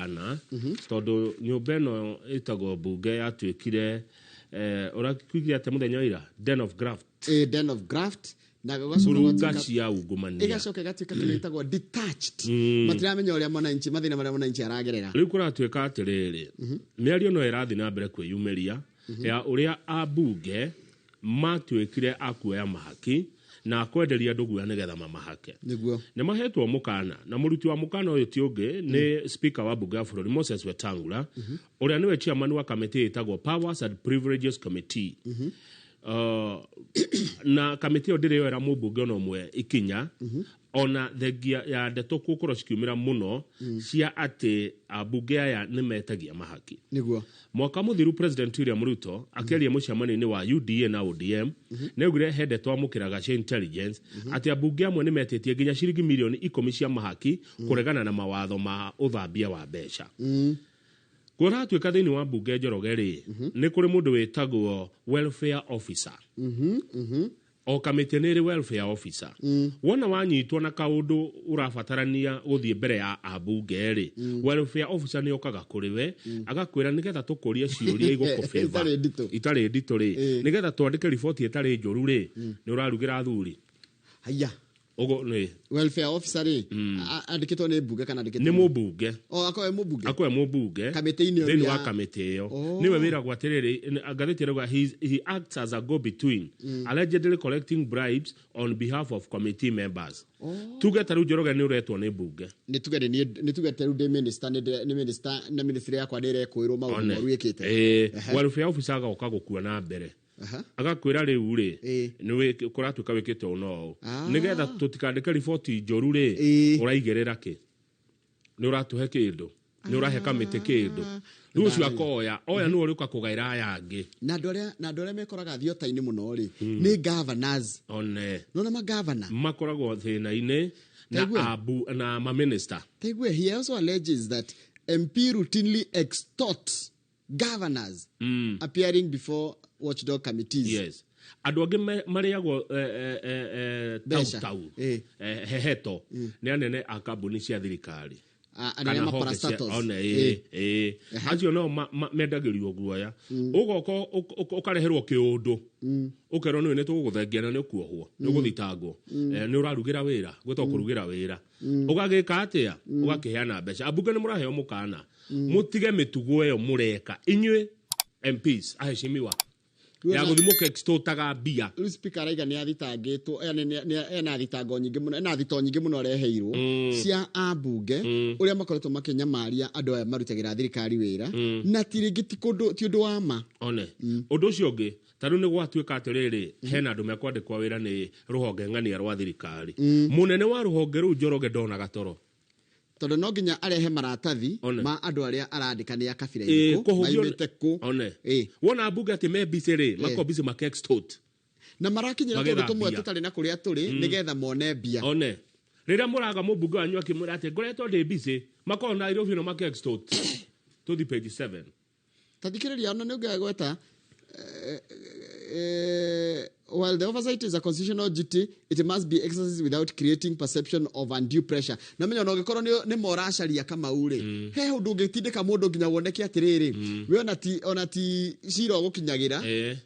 Kana tondũ nyũmba ĩno ĩtagwo mbunge yatuĩkire eh, ũrakuigire atĩa mũthenya wa ira den of graft. Eh, den of graft na gũgacoka Ngurunga gwatuĩka- cia ungumania. Ĩgacoka ĩgatuĩka kĩndũ gĩtagwo detached, matiramenya ũrĩa mwananchi, mathĩna marĩa mwananchi aragerera. Rĩu kũratuĩka atĩrĩrĩ, mĩario no ĩrathiĩ na mbere kwĩyumĩria ya ũrĩa ambunge matuĩkire a kuoya mahaki na kwenderia andũ guoya nĩgetha mamahake. Nĩ mahetwo mũkana, na mũruti wa mũkana ũyũ ti ũngĩ nĩ speaker wa mbunge ya bũrũri Moses Wetangula, ũrĩa nĩwe chairman wa kamĩtĩ ĩtagwo Powers and Privileges Committee. Na kamĩtĩ ĩyo ndĩrĩ yoera mũmbunge ona ũmwe ikinya, ona thengia ya ndeto gũkorwo cikiumĩra mũno cia atĩ ambunge aya nĩ metagia mahaki. Mwaka mũthiru President William Ruto akĩaria mũcemanio-inĩ wa UDA na ODM nĩ augire he ndeto amũkĩraga cia intelligence atĩ ambunge amwe nĩ metĩtie nginya ciringi mirioni 10 cia mahaki kũregana na mawatho ma ũthambia wa mbeca. Kũratuĩka thĩinĩ wa mbunge, Njoroge rĩ, nĩ kũrĩ mũndũ wĩtagwo welfare officer. O kamĩtĩ nĩ ĩrĩ welfare officer. Wona wanyitwo na kaũndũ ũrabatarania gũthiĩ mbere ya ambunge rĩ, welfare officer nĩ okaga kũrĩ we agakwĩra nĩgetha tũkũrie ciũria igũkũbĩva Itarĩ nditũ. Itarĩ nditũ rĩ, nĩgetha twandĩke riboti ĩtarĩ njũru rĩ, nĩ ũrarugĩra athuri. Haya. Ũguo nĩ Welfare officer rĩ, andĩkĩtwo nĩ mbunge kana andĩkĩtwo Nĩ mũmbunge. O akorwo e mũmbunge. Akorwo e mũmbunge Kamĩtĩ-inĩ ĩyo thĩinĩ wa kamĩtĩ ĩyo. Nĩwe wĩragwo atĩrĩrĩ, ngathĩti ĩrauga he acts as a go between, allegedly collecting bribes on behalf of committee members. Tuge ta rĩu, Njoroge, nĩ ũretwo nĩ mbunge. Nĩ tuge nĩ niĩ, nĩ tuge ta rĩu ndĩ minister, nĩ minister na ministry yakwa nĩ ĩrekũĩrwo maũndũ One. moru ĩkĩte. Welfare officer agoka gũkua na mbere agakwĩra rĩu rĩ, nĩ kũratuĩka wĩkĩte ũũ na ũũ, nĩgetha tũtikandĩke riboti njũru rĩ, ũraigĩrĩra kĩ, nĩ ũratũhe kĩndũ, nĩ ũrahe kamĩtĩ kĩndũ. Rĩu ũcio akoya oya nĩwe ũrĩũka kũgaĩra aya angĩ. Na andũ arĩa mekoraga thiota-inĩ mũno rĩ, nĩ governors. One. Nona magavana makoragwo thĩna-inĩ na Taigua. abu na maminista. Taigue, he also alleges that MP routinely extort governors appearing before watchdog committees. Yes, andũ angĩ marĩagwo tau Mbeca. tau heheto nĩ anene a kambuni cia thirikari. Ah, anene Kana ma honge cia- parastatals. one, ĩĩ, ĩĩ. Acio nao mendagĩrio guoya, ũgoka ũkareherwo kĩũndũ, ũkerwo nĩwe nĩ tũgũgũthengia na nĩ ũkuohwo, nĩ ũgũthitangwo. Nĩ ũrarugĩra wĩra, gwĩtwo kũrugĩra wĩra. Ũgagĩka atĩa? Ũgakĩheana mbeca. Ambunge nĩ mũraheo mũkana mũtige mĩtugo ĩyo mũreka inyuĩ MPs aheshimiwa ya gũthiĩ mũkextortaga mbia. Rĩu speaker araiga nĩ athitangĩtwo, ena thitango nyingĩ mũno, ena thito nyingĩ mũno areheirwo cia ambunge ũrĩa makoretwo makĩnyamaria andũ aya marutagĩra thirikari wĩra, na ti rĩngĩ ti kũndũ, ti ũndũ wa ma. One ũndũ ũcio ũngĩ, ta rĩu nĩ gwatuĩka atĩrĩrĩ, hena andũ mekwandĩkwo wĩra nĩ rũhonge ng'ania rwa thirikari. Mũnene wa rũhonge rũu, Njoroge, ndonaga toro. Tondũ no nginya arehe maratathi One. ma andũ arĩa arandĩka nĩ a kabira ĩrĩkũ, kũhũthio maimĩte kũ. One. Wona mbunge atĩ me busy rĩ, makoragwo busy make-extort. Na marakinyĩra Magetha kũndũ tũmwe mbia. tũtarĩ na kũrĩa tũrĩ nĩgetha mone mbia. One rĩrĩa mũraga mũmbunge wanyu akĩmwĩra atĩ ngoretwo ndĩ busy, makoragwo Nairobi no make-extort. Tũthi page 7. Tathikĩrĩria, ona nĩ ũngĩgweta, while the oversight is a constitutional duty, it must be exercised without creating perception of undue pressure. Na menya ona ũngĩkorwo nĩ moracaria Kamau rĩ, he ũndũ ũngĩtindĩka mũndũ nginya woneke atĩrĩrĩ, we ona ti cira ũgũkinyagĩra,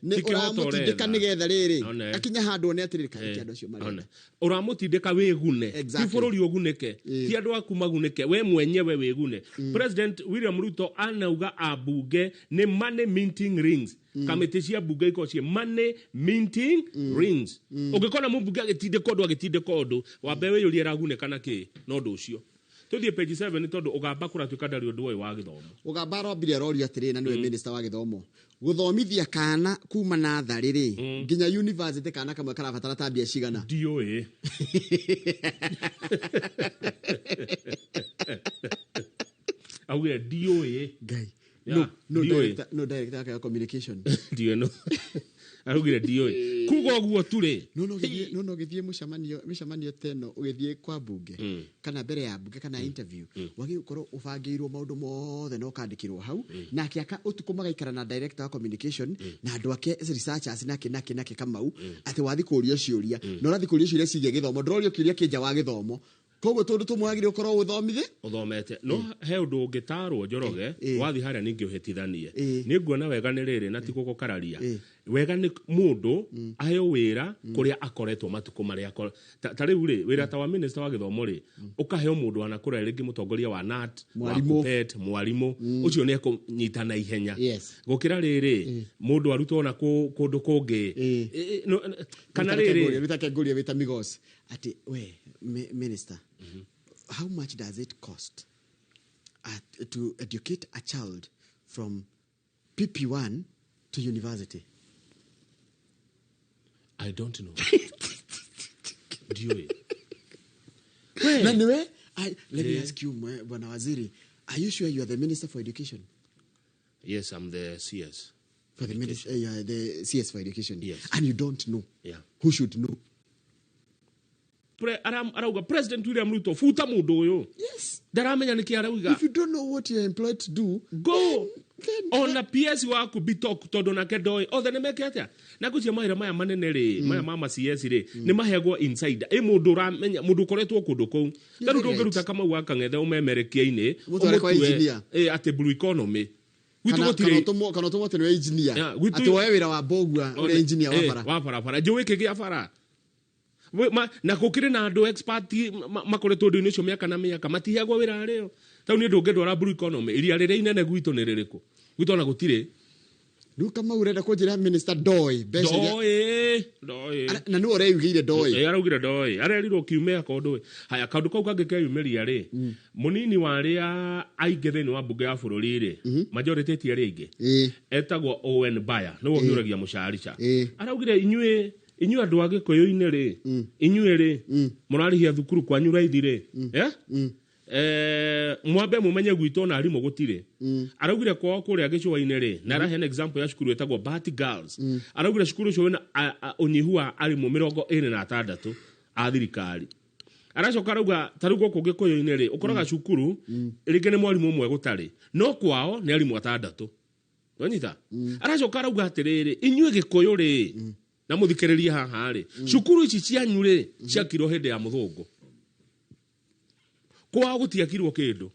nĩ Ti kĩhoto ũramũtindĩka ũretha. Nĩgetha rĩrĩ One. akinya handũ one atĩrĩrĩ, kaĩ andũ acio marenda One ũramũtindĩka wĩgune, ti bũrũri ũgunĩke, ti andũ aku magunĩke, we mwenyewe wĩgune. President William Ruto anauga ambunge nĩ money minting rings. Kamĩtĩ cia mbunge ikorwo ciĩ money minting rings. Ũngĩkona mũmbunge agĩtindĩka ũndũ, agĩtindĩka ũndũ, wambe wĩyũrie aragunĩka na kĩ na ũndũ ũcio. Tũthiĩ page 7, tondũ ũgamba kũratuĩka ndarĩ ũndũ ũyũ wa gĩthomo. Ũgamba arombire arorio atĩrĩ, na nĩwe minister wa gĩthomo, gũthomithia kana kuma natharĩ rĩ nginya university, kana kamwe karabatara ta mbia cigana? Ndiũĩ. Augire ndiũĩ. Ngai. Yeah, No ndiũĩ. Director, no director yake ya communication. Ndiũĩ, no araugire ndiũĩ, kuga ũguo tu rĩ. No ũgĩthiĩ mũcemanio ta ĩno, ũgĩthiĩ kwa mbunge kana mbere ya mbunge kana interview, wagĩrĩirwo gũkorwo ũbangĩirwo maũndũ mothe na ũkandĩkĩrwo hau, na akĩaka ũtukũ magaikara na director wa communication na andũ ake researchers nake nake nake Kamau, atĩ wathi kũrio ciũria na ũrathi kũrio ciũria ciĩgiĩ gĩthomo, ndũrorio kĩũria kĩ nja wa gĩthomo. Koguo tũndũ tũmwe wagĩrĩirwo ũkorwo ũthomithĩ Ũthomete. No he ũndũ ũngĩtarwo, Njoroge, wathiĩ harĩa ningĩ ũhĩtithanie. Niĩ nguona wega nĩ rĩrĩ, na ti gũgũkararia, wega nĩ mũndũ aheo wĩra kũrĩa akoretwo matukũ marĩa ta rĩu rĩ, wĩra ta wa minister wa gĩthomo rĩ, ũkaheo mũndũ wanakũra, rĩngĩ mũtongoria wa KNUT, wa Mwarimũ. KUPPET, mwarimũ ũcio nĩ ekũnyita na ihenya gũkĩra rĩrĩ mũndũ arutwo na kũndũ kũngĩ. No, kana rĩrĩ Rutake ngũrie wĩta Migos atĩ we minister, how much does it cost to educate a child from PP1 to university? I don't know, ndiũĩ. Na niwe let me ask you, bwana waziri, are you sure you are the minister for education? Yes, I'm the CS. For the minister, you are the CS for education? Yes. And you don't know? Yeah. Who should know? Arauga President William Ruto, futa mũndũ ũyũ. Ndaramenya nĩkĩ arauga. If you don't know what you're employed to do, go. Then Ona PS waku Bitok, tondũ nake ndoĩ othe nĩ meke atĩa. Na ngwĩciria mawĩra maya manene rĩ, maya ma CS rĩ, nĩ maheagwo insider, ĩ mũndũ ũramenya, mũndũ ũkoretwo kũndũ kũu. Ta rĩu Right. ndũngĩruta Kamau wa Kang'ethe ũmemerekia-inĩ Mũtware kwa ũmũtue, engineer. Atĩ blue economy gwitũ Kana gũtirĩ. kana ũtũmwo atĩ nĩwe engineer. Yeah, gwitũ Atĩ woe wĩra wa Mbogua ũrĩa engineer wa bara. Wa barabara, njũĩ kĩ gĩa bara. Na gũkĩrĩ na andũ expert makoretwo ũndũ-inĩ ũcio mĩaka na mĩaka, matiheagwo wĩra arĩo. Tau niĩ ndũngĩndwara blue economy, iria rĩrĩa inene gwitũ nĩ rĩrĩkũ? Gwitũ ona gũtirĩ. Rĩu Kamau ũrenda kũnjĩra minister ndoĩ mbeca iria Ndoĩ, ndoĩ. Na nĩwe ũreyugĩire ndoĩ. Araugire ndoĩ, arerirwo kiumia akorwo ndũĩ. Haya, kaũndũ kau kangĩ keyumĩria rĩ, mũnini wa arĩa aingĩ thĩinĩ wa mbunge ya bũrũri rĩ, majority ti arĩa aingĩ, etagwo Owen Baya, nĩwe ũhiũragia mũcarica. Araugire inyuĩ andũ a Gĩkũyũ-inĩ rĩ, inyuĩ rĩ mũrarĩhia thukuru kwanyu raithi rĩ, eh? Mwambe mumenye gwitũ ona arimũ gũtirĩ. Araugire kwao kũrĩa gĩcũa-inĩ rĩ, na araheana example ya cukuru ĩtagwo Bahati Girls. Araugire cukuru ũcio wĩna ũnyihu wa arimũ 26 a thirikari. Aracoka arauga ta rĩu gũkũ Gĩkũyũ-inĩ rĩ, ũkoraga cukuru rĩngĩ nĩ mwarimũ ũmwe gũtarĩ, no kwao nĩ arimũ atandatũ. Wanyita? Aracoka arauga atĩrĩrĩ, inyuĩ Gĩkũyũ rĩ, na mũthikĩrĩrie haha rĩ, cukuru ici cianyu rĩ ciakirwo hĩndĩ ya mũthũngũ, kwao gũtiakirwo kĩndũ.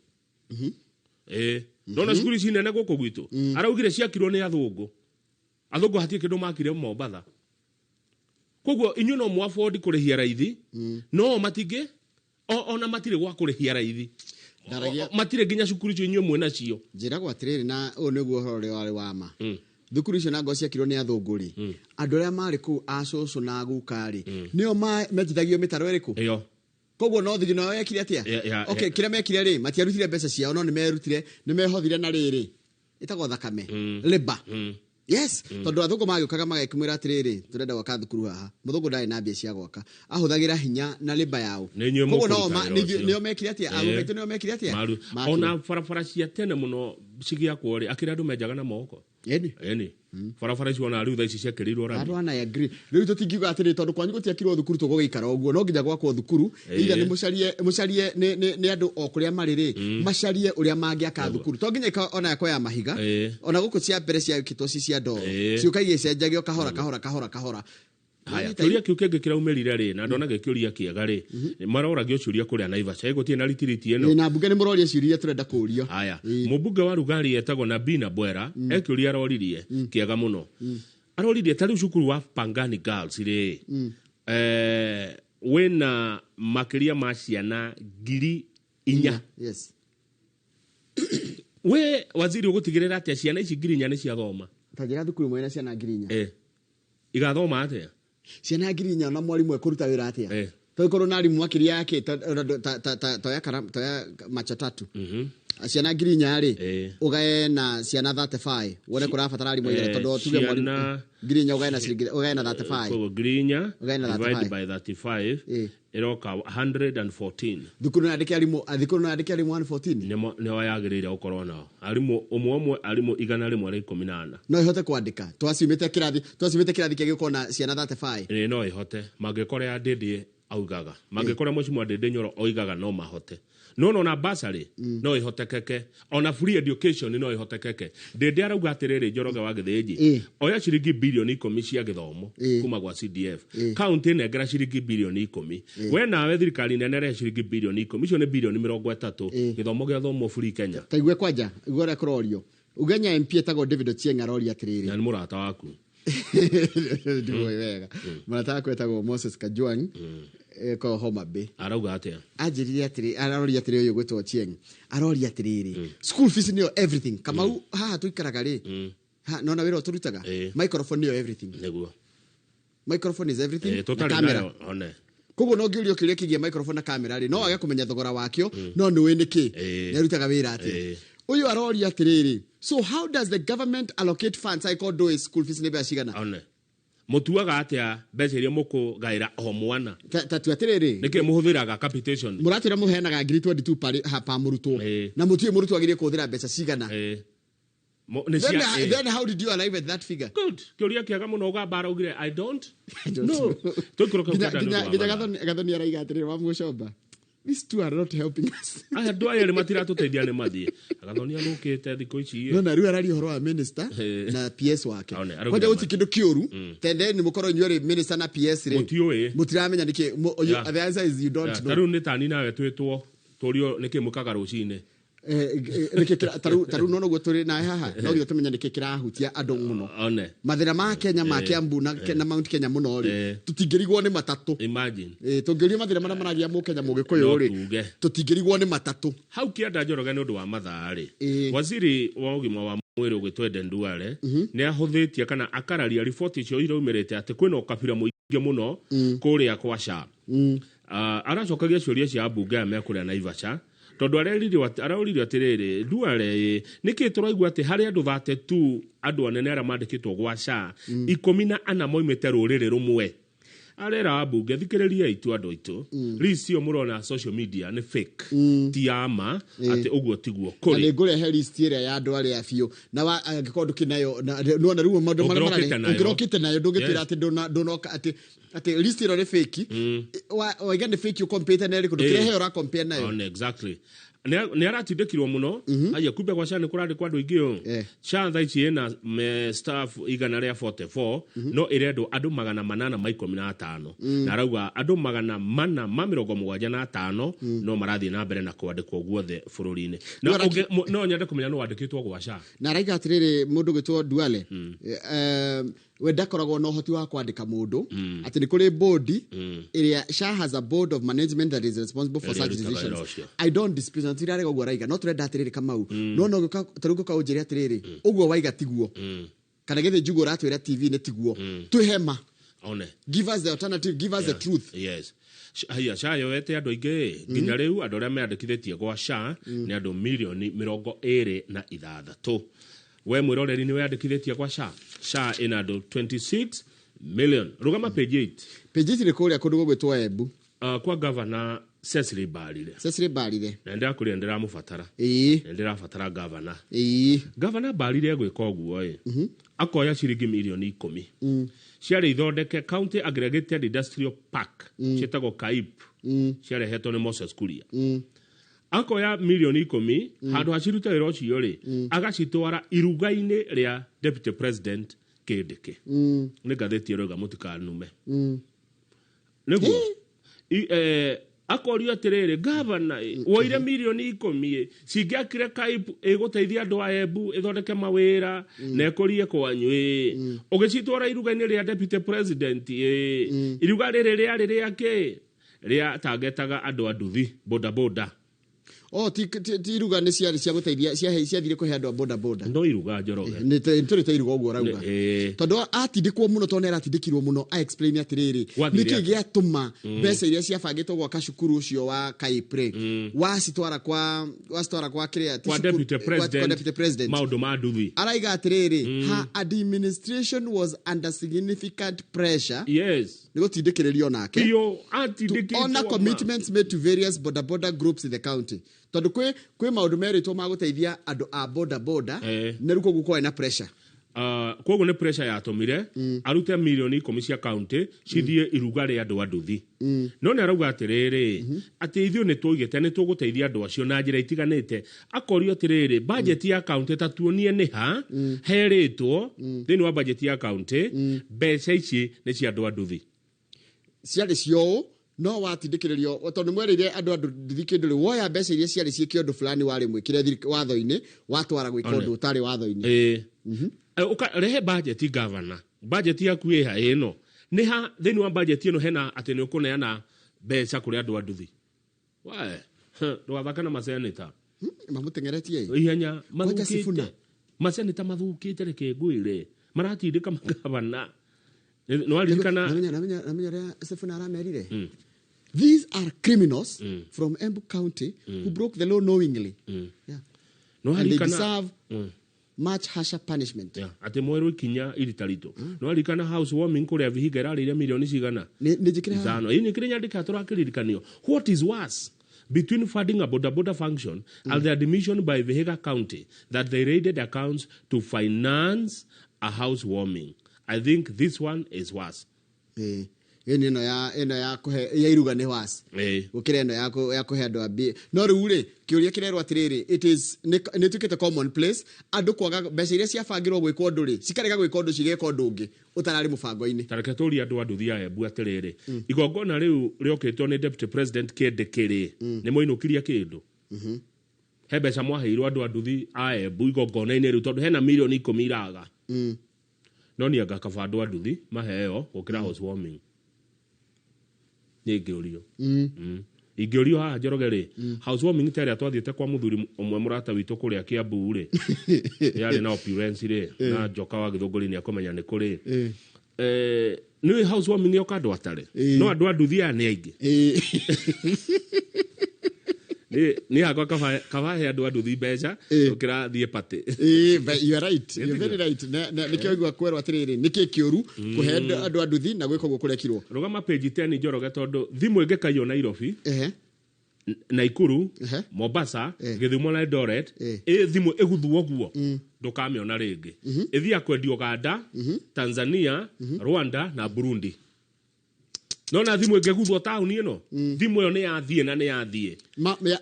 Ndona cukuru ici nene gũkũ gwitũ, araugire ciakirwo nĩ athũngũ. Athũngũ hatirĩ kĩndũ makire Mombatha. Koguo inyuĩ no mũ afford kũrĩhia raithi, no matingĩ ona matirĩ gwa kũrĩhia raithi. Matirĩ nginya cukuru icio inyuĩ mwĩ nacio. Njĩragwo atĩrĩrĩ, na ũyũ nĩguo ũhoro ũrĩa warĩ wa ma. Thukuru icio na ngo ciakirwo nĩ athũngũ rĩ, andũ arĩa marĩ kũu a cũcũ na guka rĩ, nĩo menjithagio mĩtaro ĩrĩkũ? Ĩyo. Koguo no thigi no yekire atĩa? Okay, kĩrĩa mekire rĩ, matiarutire mbeca ciao, no nĩmerutire, nĩmehothire na rĩrĩ ĩtagwo thakame, labour. Yes, tondũ athũngũ magĩũkaga magekĩmwĩra atĩrĩrĩ, tũrenda gwaka thukuru haha. Mũthũngũ ndarĩ na mbia cia gwaka, ahũthagĩra hinya na labour yao. Nĩ inyuĩ Koguo no mũkũruta wĩra ũcio. nĩo mekire atĩa? Athũngũ aitũ nĩo mekire atĩa? Makire. Ona barabara cia tene mũno cigĩakwo rĩ, akĩrĩ andũ menjaga na moko. Ĩni. Ĩni. Barabara icio ona rĩu thaa ici ciakĩrĩirwo rami. Andũ ana agree. Rĩu tũtingiuga atĩrĩ tondũ kwanyu gũtiakirwo thukuru tũgũgĩikara ũguo, no nginya gwakwo thukuru. Either nĩ mũcarie nĩ andũ o kũrĩa marĩ rĩ, macarie ũrĩa mangĩaka thukuru. To nginya ona yakwo ya mahiga. Ona gũkũ cia mbere ciakĩtwo ci cia ndoro. Ciũka igĩcenjagio kahora, kahora, kahora, kahora. Haya, Nanyita kĩũria kĩu kĩngĩ kĩraumĩrire rĩ, na ndona gĩkĩũria kĩega rĩ, maroragio ciũria kũrĩa Naivasha, gũtirĩ na ritiriti ĩno. Ĩ, na mbunge nĩ mũroria ciũria iria tũrenda kũũrio. Haya, mũmbunge wa Rugari etagwo Nabina Bwera, ekĩũria aroririe kĩega mũno. Aroririe ta rĩu cukuru wa Pangani Girls rĩ, wĩna makĩria ma ciana 4,000. We waziri ũgũtigĩrĩra atĩa ciana ici 4,000 nĩ ciathoma? Ta njĩra thukuru ĩmwe ĩna ciana 4,000. Igathoma atĩa? Ciana 4,000 na mwarimũ ekũruta wĩra atĩa? Tũgĩkorwo na arimũ makĩria ya kĩ, ta oya kara-, ta oya macho tatu. Ciana 4,000 rĩ, ũgae na ciana 35, wone kũrabatara arimũ aigana, tondũ tuge mwarimũ Ciana 4,000 ũgae na ciringi, ũgae na 35. Koguo 4,000 Ũgae na divide 35. by 35, ĩroka 114. Thukuru no yandĩke arimũ, thukuru no yandĩke arimũ 114? Nĩmo yagĩrĩire gũkorwo nao. Arimũ ũmwe ũmwe, arimũ igana rĩmwe rĩa ikũmi na ana. No ĩhote kwandĩka. Twacimĩte kĩrathi, twacimĩte kĩrathi kĩngĩ gũkorwo na ciana 35. Ĩĩ, no ĩhote. Mangĩkorwo ya Ndĩndĩ augaga. Mangĩkorwo Mheshimiwa Ndĩndĩ Nyoro oigaga no mahote. No nona basarĩ no ĩhotekeke, ona free education no ĩhotekeke. Ndĩndĩ arauga atĩrĩrĩ, Njoroge wa Gĩthĩnji, oya ciringi 10 bilioni cia gĩthomo kuma gwa CDF, kaunti nengera ciringi 10 bilioni, we nawe thirikari nene rehe ciringi 10 bilioni, icio nĩ 30 bilioni, gĩthomo gĩathomwo free Kenya. Ta igue kwanja, igue ũrĩa kũrorio. Ugenya MP etagwo David Ochieng aroria atĩrĩrĩ. Na nĩ mũrata waku. Ndiũĩ wega. Mũrata wakwa etagwo Moses Kajwang, ko Homa Bay. Arauga atĩa? Anjĩrire atĩrĩ, aroria atĩrĩ, ũyũ gwĩtwo Ochieng aroria atĩrĩrĩ, school fees nĩyo everything. Kamau, haha tũikaraga rĩ, ha, nona wĩra ũyũ tũrutaga, microphone nĩyo everything. Microphone is everything, na tũtarĩ camera. Nayo one. Koguo no ngĩũrio kĩũria kĩgiĩ microphone na camera rĩ, no wage kũmenya thogora wakĩo, no nĩ ũĩ nĩkĩ nĩ arutaga wĩra atĩa. Ũyũ aroria atĩrĩrĩ, so how does the government allocate funds angĩkorwo ndũĩ school fees nĩ mbeca cigana? One mũtuaga atĩa mbeca iria mũkũgaĩra o mwana? Ta tu atĩrĩrĩ, Nĩkĩ mũhũthĩraga capitation? Mũratwĩra mũheanaga ngiri 22 pa mũrutwo, na mũtiũĩ mũrutwo agĩrĩire kũhũthĩra mbeca cigana. Nĩ Then, cia then how did you arrive at that figure? Good, kĩũria kĩega mũno. Ũgamba araugire, "I don't I don't know." know. Tũikũrũke Nginya ũkenda nĩ ũndũ wa nginya mathaa. Gathoni araiga atĩrĩrĩ, wa Mũcomba, these two are not helping us. Aya andũ aya erĩ matiratũteithia, nĩ mathiĩ. Gathoni athũkĩte thikũ ici. No na rĩu araria ũhoro wa minister na PS wake. One, araugire Kwanja gũtirĩ kĩndũ kĩũru tende nĩ mũkorwo inyuĩ rĩ, minister na PS rĩ, Mũtiũĩ. Mũtiramenya nĩkĩ the answer is you don't Ta know. rĩu nĩ tani nawe twĩtwo tũrio nĩkĩ mũkaga rũcinĩ. Nĩkĩ ta rĩu no noguo tũrĩ nawe haha, no nginya tũmenye nĩkĩ kĩrahutia andũ mũno. One. Mathĩna ma Kenya, ma Kiambu na Mount Kenya mũno rĩ, tũtingĩrigwo nĩ matatũ. Imagine. Tũngĩũrio mathĩna marĩa maragia mũkenya mũgĩkũyũ No rĩ, tuge. Tũtingĩrigwo nĩ matatũ. Hau kĩanda, Njoroge, nĩ ũndũ wa mathaa rĩ, waziri wa ũgima wa mwĩrĩ ũgĩtwo Eden Duale nĩ ahũthĩtie kana akararia riboti icio iraumĩrĩte atĩ kwĩna ũkabira mũingĩ mũno kũrĩa kwa SHA. Aracokagia ciũria cia ambunge aya mekũrĩa Naivasha, tondũ aroririo atĩrĩrĩ, Duale ĩ, nĩkĩ tũraigua atĩ harĩ andũ 32, andũ anene arĩa mandĩkĩtwo gwa SHA, 14 moimĩte rũrĩrĩ rũmwe? Arera ambunge, thikĩrĩriai tu andũ aitũ, list ĩyo mũrona social media nĩ fake, ti ya ma, atĩ ũguo tiguo Na kũrĩ. Nĩ ngũrehe list ĩrĩa ya andũ arĩa biũ na angĩkorwo ndũkĩ nayo nĩwona rĩu maũndũ marĩa Ũngĩrokĩte nayo. Ũngĩrokĩte nayo, ndũngĩtwĩra atĩ ndũnoka atĩ list ĩno nĩ fake. Waiga nĩ fake, ũkompete na ĩrĩkũ? Ndũkĩrehe ũra compare nayo. One, exactly. Nĩ aratindĩkirwo mũno aya, kumbe gwa SHA nĩ kũrandĩkwo andũ aingĩ ũũ. SHA thaa ici ĩna staff 144, no ĩrendwo andũ 815, na arauga andũ 475 no marathiĩ na mbere na kwandĩkwo guothe bũrũri-inĩ. Na Rĩu no nyende kũmenya no wandĩkĩtwo gwa SHA. Na araiga atĩrĩrĩ, mũndũ gwĩtwo Duale, we ndakoragwo na ũhoti wa kwandĩka mũndũ, atĩ nĩ kũrĩ board ĩrĩa, SHA has a board of management that is responsible for Ĩrĩa such ĩrutaga wĩra decisions. ũcio. I don't dispute na tirarega ũguo araiga, no tũrenda atĩrĩrĩ, Kamau, no gũka ta rĩu gũka ũnjĩre atĩrĩrĩ, ũguo waiga tiguo, kana gĩthĩ njugu ũratwĩra TV nĩ tiguo, twĩhema. One. Give us the alternative, give us the truth. Yes. Haya, SHA yoete andũ aingĩ. Nginya rĩu andũ arĩa meandĩkithĩtie gwa SHA nĩ andũ 26 milioni. We mwĩroreri, nĩ weyandĩkithĩtie gwa SHA? SHA ĩna andũ 26 million. Rũgama page 8. Page ici nĩ kũrĩa kũndũ gũgwĩtwo Embu. Kwa gavana Cecily Mbarire. Cecily Mbarire. Na ndĩrakwĩrire ndĩramũbatara. Na ndĩrabatara gavana. Gavana Mbarire egwĩka ũguo ĩ, akoya ciringi 10 milioni ciarĩ ithondeke County Aggregated Industrial Park, ciĩtagwo CAIP, ciarehetwo nĩ Moses Kuria. Akoya 10 milioni handũ ha cirute wĩra ũcio rĩ, agacitwara iruga-inĩ rĩa deputy president Kindiki. Nĩ ngathĩti ĩroiga mũtikanume nĩguo. Akorio atĩrĩrĩ, gavana ĩ, woire 10 milioni ĩ, cingĩakire CAIP ĩgũteithia andũ a Embu, ĩthondeke mawĩra na ĩkũrie kwanyu ĩ, ũgĩcitwara iruga-inĩ rĩa deputy president ĩ, iruga rĩrĩ rĩarĩ rĩa kĩ? Rĩa tangetaga andũ a nduthi, boda boda. Oh, ti iruga, nĩ ciarĩ cia gũteithia, ciathire kũhe andũ a boda boda. No iruga, Njoroge. Nĩ tũrĩ ta iruga ũguo ũrauga. Tondũ atindĩkwo mũno, tondũ nĩ aratindĩkirwo mũno a explain atĩrĩrĩ, Gwathire nĩkĩ atĩa? gĩatũma mbeca iria ciabangĩtwo gwaka cukuru ũcio wa CAIP wacitwara kwa kĩrĩa ti kwa deputy kwa president, deputy president, maũndũ ma nduthi. Araiga atĩrĩrĩ, her administration was under significant pressure, nĩ gũtindĩkĩrĩrio nake, biũ to honor atindĩkĩtwo ma. Commitments made to various boda boda groups in the county, tondũ kwĩ maũndũ merĩtwo ma gũteithia andũ a boda boda, na rĩu koguo kwarĩ na pressure. Koguo nĩ pressure yatũmire arute mirioni 10 cia county cithiĩ iruga rĩa andũ a nduthi. No nĩ arauga atĩrĩrĩ, atĩ ithuĩ nĩ tũigĩte nĩ tũgũteithia andũ acio na njĩra itiganĩte. Akorio atĩrĩrĩ, budget ya county ta tuonie nĩ ha herĩtwo thĩinĩ wa budget ya county mbeca ici nĩ cia andũ a nduthi. Ciarĩ cio no watindĩkĩrĩrio tondũ mwerĩire andũ a nduthi kĩndũ rĩ, woya mbeca iria ciarĩ ciĩke ũndũ fulani warĩ mwĩkĩre watho-inĩ, watwara gwĩka One. ũndũ ũtarĩ watho-inĩ. Ĩĩ. Ũka rehe budget, governor, budget yaku ĩha ĩno nĩ ha thĩinĩ wa budget ĩno hena atĩ nĩ ũkũneana mbeca kũrĩ andũ a nduthi? We ndũgathake na maseneta. Mamũteng'eretie ĩ. Ihenya. Kwanja Sifuna. Mathukĩte maseneta, mathukĩte, reke ngwĩre, maratindĩka magavana. Nĩ waririkana? Namenya ũrĩa Sifuna aramerire: "These are criminals from Embu County who broke the law knowingly, yeah, Nĩ and they waririkana deserve much harsher punishment." Yeah, atĩ mwerwo ikinya irita ritũ. Nĩ waririkana house warming kũrĩa Vihiga ĩrarĩire mirioni cigana? Nĩ njĩkĩre haha. 5. Ĩĩ, nĩ kĩrĩa nyandĩka tũrakĩririkanio. What is worse between funding a boda boda function and the admission by Vihiga County that they raided accounts to finance a house warming, I think this one is worse. Ĩĩ. Ĩĩ, nĩ ĩno ya kũhe ya iruga nĩ worse gũkĩra ĩno ya kũhe andũ a mbia. No rĩu rĩ, kĩũria kĩrerwo atĩrĩrĩ, it is nĩ ĩtuĩkĩte common place andũ kwaga mbeca iria ciabangĩrwo gwĩka ũndũ rĩ, cikarega gwĩka ũndũ, cigeka ũndũ ũngĩ ũtararĩ mũbango-inĩ. Tareke tũrie andũ a nduthi ya Embu atĩrĩrĩ, igongona rĩu rĩokĩtwo nĩ deputy president kĩndĩ kĩrĩ nĩ mwainũkirie kĩndũ? He mbeca mwaheirwo andũ a nduthi a Embu igongona-inĩ rĩu? Tondũ hena mirioni 10 iraga. No niĩ anga kaba andũ a nduthi maheo gũkĩra housewarming. Niĩ ingĩũrio, ingĩũrio haha Njoroge rĩ, housewarming ta ĩrĩa twathiĩte kwa mũthuri ũmwe mũrata witũ kũrĩa Kiambu rĩ, yarĩ na opulence rĩ, na njoka wa Gĩthũngũri nĩ akũmenya nĩ kũrĩ. Nĩ housewarming yoka andũ atare, no andũ a nduthi aya nĩ aingĩ. Nĩ hakwa kaba he andũ a nduthi mbeca gũkĩra thiĩ party. Ĩĩ, but you are right. You're very right. Na nĩkĩo igua kwerwo atĩrĩrĩ, nĩkĩ kĩũru kũhe andũ a nduthi na gwĩka ũguo kũrekirwo? Rũgama page 10, Njoroge, tondũ thimũ ĩngĩkaiywo Nairobi, Naikuru, Mombasa, Gĩthumo na Eldoret, ĩ thimũ ĩguthwo guo ndũkamĩona rĩngĩ. Ĩthiaga kwendio Uganda, Tanzania, Rwanda na Burundi. Nona thimũ ĩngĩguthwo taũni ĩno, thimũ ĩyo nĩ yathiĩ na nĩ yathiĩ.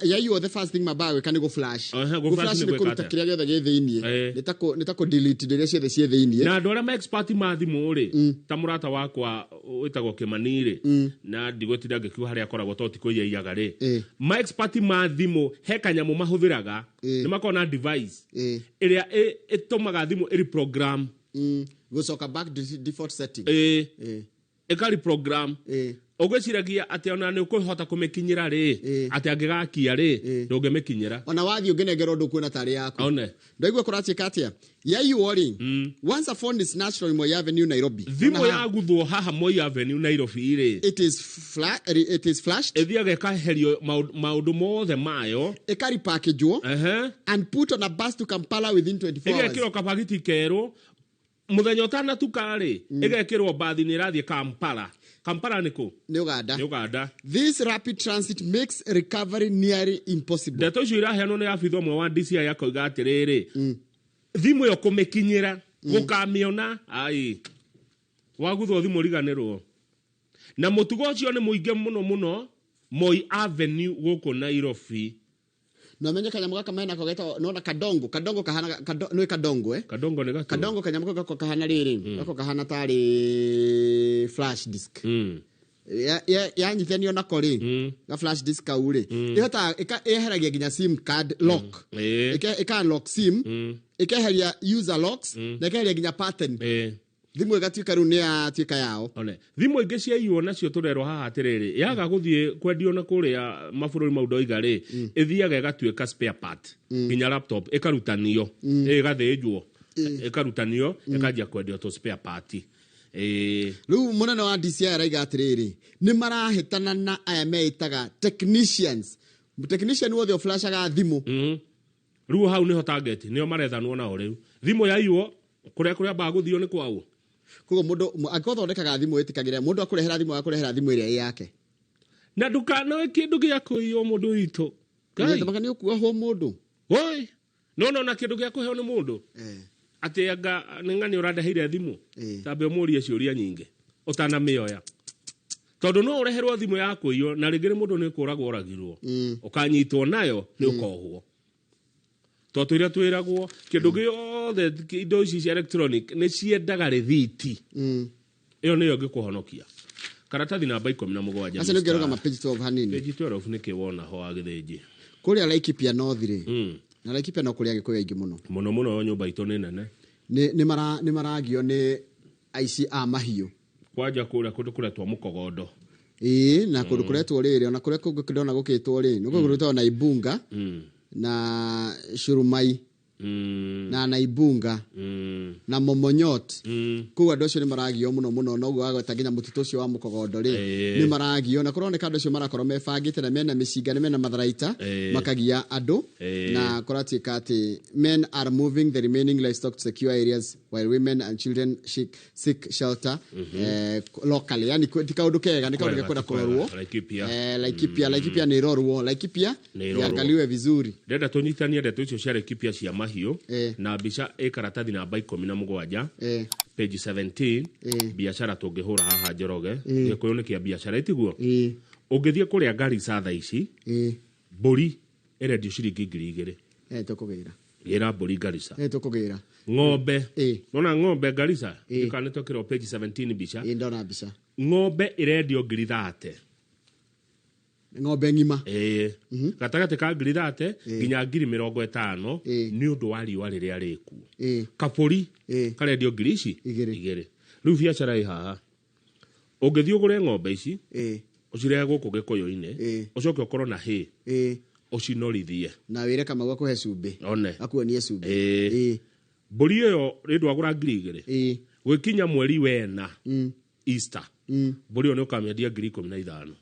Yaiywo, the first thing mambaga gwĩka nĩ gũ flash. Gũ Gũ flash flash nĩ nĩ gwĩka kũruta atĩa? kĩrĩa gĩothe gĩ thĩiniĩ. Nĩ ta kũ delete indo iria ciothe ciĩ thĩiniĩ. Na andũ arĩa ma expert ma thimũ rĩ, ta mũrata wakwa wĩtagwo Kĩmani rĩ, na ndigũtinda ngĩkiuga harĩa akoragwo tondũ ti kũiya iyaga rĩ, ma expert ma thimũ he kanyamũ mahũthĩraga, nĩ makoragwo na device ĩrĩa ĩtũmaga thimũ ĩri program. Gũcoka back to default setting. Ĩkari program. Ũgwĩciragia atĩ ona nĩ ũkũhota kũmĩkinyĩra rĩ, atĩ angĩgakia rĩ, ndũngĩmĩkinyĩra. Ona wathiĩ ũngĩnengerwo ndũkuona tarĩ yaku. One. Ndaigua kũratuĩka atĩa yaiywo rĩ, once a phone is snatched from Moi Avenue, Nairobi. Thimũ Ona haha, yaguthwo haha Moi Avenue, Nairobi rĩ, it is flashed. Ĩthiaga ĩkaherio maũndũ mothe mayo. Ĩkaripakĩjwo and put on a bus to Kampala within 24 hours. Ĩgekĩrwo kabagiti kerũ mũthenya ũtanatuka rĩ, ĩgekĩrwo mbathi nĩ ĩrathiĩ Kampala. Kampala nĩ kũ? Nĩ Uganda. Nĩ Uganda. This rapid transit makes recovery nearly impossible. Ndeto icio iraheanwo nĩ abitha ũmwe wa DCI, akoiga atĩrĩrĩ, thimũ ĩyo kũmĩkinyĩra gũkamĩona ai waguthwo thimũ riganĩrwo. Na mũtugo ũcio nĩ mũingĩ mũno mũno Moi Avenue gũkũ Nairobi. Na ũmenye kanyamũ gaka menako getagwo nona kadongo. Kadongo kahana nĩ kadongo, eh? Kadongo nĩ gatũ. Kadongo, kanyamũ kau gako kahana rĩrĩ, gako kahana tarĩ flash disk. Yanyithanio nako rĩ, ga flash disk kau rĩ, ĩhotaga ĩheragia nginya SIM card lock. Ĩka unlock SIM, ĩkeheria user locks na ĩkeheria nginya pattern. Thimũ ĩgatuĩka rĩu nĩ yatuĩka yao. One thimũ ingĩ ciaiywo nacio tũrerwo haha atĩrĩrĩ, yaga gũthiĩ kwendio na kũrĩa mabũrũri mau ndoiga rĩ, ĩthiaga ĩgatuĩka spare part. Nginya laptop ĩkarutanio, ĩgathĩnjwo, ĩkarutanio, ĩkanjia kwendio tũ spare part. Rĩu mũnene wa DCI araiga atĩrĩrĩ, nĩ marahĩtana na aya meĩtaga technicians, technician wothe ũflashaga thimũ. Rĩu hau nĩho target nĩo marethanwo nao. Rĩu thimũ yaiywo kũrĩa kũrĩa ambaga gũthio nĩ kwaũ? Koguo mũndũ angĩkorwo thondekaga thimũ, ĩtĩkagĩra mũndũ akũrehera thimũ, akũrehera thimũ ĩrĩa ĩ yake. Na ndũkanoe kĩndũ gĩa kũiywo mũndũ witũ. Ngai. Nĩgetha nĩ ũkuohwo mũndũ. Oi, no no na kĩndũ gĩa kũheo nĩ mũndũ. Atĩ anga nĩ ng'ani ũrandeheire thimũ. Ĩĩ. Tambe ũmũrie ciũria nyingĩ ũtanamĩoya. Tondũ no ũreherwo thimũ ya kũiywo na rĩngĩ nĩ mũndũ nĩ kũragwo oragirwo. Ũkanyitwo nayo nĩ ũkohwo. Tondũ tũrĩa twĩragwo kĩndũ gĩothe indo ici cia electronic nĩ ciendaga rĩthiti. Ĩyo nĩyo ĩngĩkũhonokia. Karatathi namba 17. Acio nĩ ũngĩrũgama page 12 hanini. Page 12 nĩkĩ wona ho wa Gĩthĩnji? Kũrĩa Laikipia North rĩ, na Laikipia no kũrĩ Agĩkũyũ aingĩ mũno. Mũno mũno nyũmba itũ nĩ nene. Nĩ maragio nĩ aici a mahiũ. Kwanja kũrĩa kũndũ kũretwo Mũkogondo. Ĩĩ, na kũndũ kũretwo rĩrĩ, ona kũrĩa kũngĩ ndona gũkĩtwo rĩ, nĩ kũndũ gwĩtagwo Naibunga na Shurumai na Naibunga na Momonyot. Kũu andũ acio nĩ maragio mũno mũno, noguo wagweta nginya mũtitũ ũcio wa Mũkogondo rĩ, nĩ maragio na kũroneka andũ acio marakorwo mebangĩte na mena mĩcinga na mena matharaita makagia andũ na kũratuĩka atĩ men are moving the remaining livestock to secure areas while women and children seek shelter locally. Yani ti kaũndũ kega, nĩ kaũndũ Kwega, gekwenda ti kwega. kũrorwo. Laikipia. Laikipia, Laikipia nĩ ĩrorwo. Laikipia Nĩ ĩrorwo. iangaliwe vizuri. Ndĩrenda tũnyitanie ndeto icio cia Laikipia cia mahiũ na mbica ĩ karatathi namba 17 page 17. Biacara tũngĩhũra haha Njoroge, Gĩkũyũ nĩ kĩa biacara ĩtiguo? Ĩĩ. Ũngĩthiĩ kũrĩa Garissa thaa ici, Ĩĩ. mbũri ĩrendio ciringi 2000. Tũkũgĩra. Gĩra mbũri Garissa. Tũkũgĩra. Ng'ombe. Nona ng'ombe Garissa, Ĩĩ. ndikana twekĩrwo page 17 mbica. Ĩĩ, ndona mbica. Ng'ombe ĩrendio 30,000. Ng'ombe ng'ima. Ĩĩ. Gatagatĩ ka 30,000 nginya 50,000 nĩ ũndũ wa riũa rĩrĩa rĩkuo. Kabũri karendio ngiri ici Igĩrĩ. Igĩrĩ. Rĩu biacara ĩ haha. Ũngĩthiĩ ũgũre ng'ombe ici, ũcirehe gũkũ Gĩkũyũ-inĩ, ũcoke ũkorwo na hay, ũcinorithie. Na wĩre Kamau akũhe cumbĩ. One. Akuonie cumbĩ. Ĩĩ. Mbũri ĩyo rĩ ndwagũra 2000. Gwĩkinya mweri wena, Easter, mbũri ĩyo nĩ ũkamĩendia 15,000.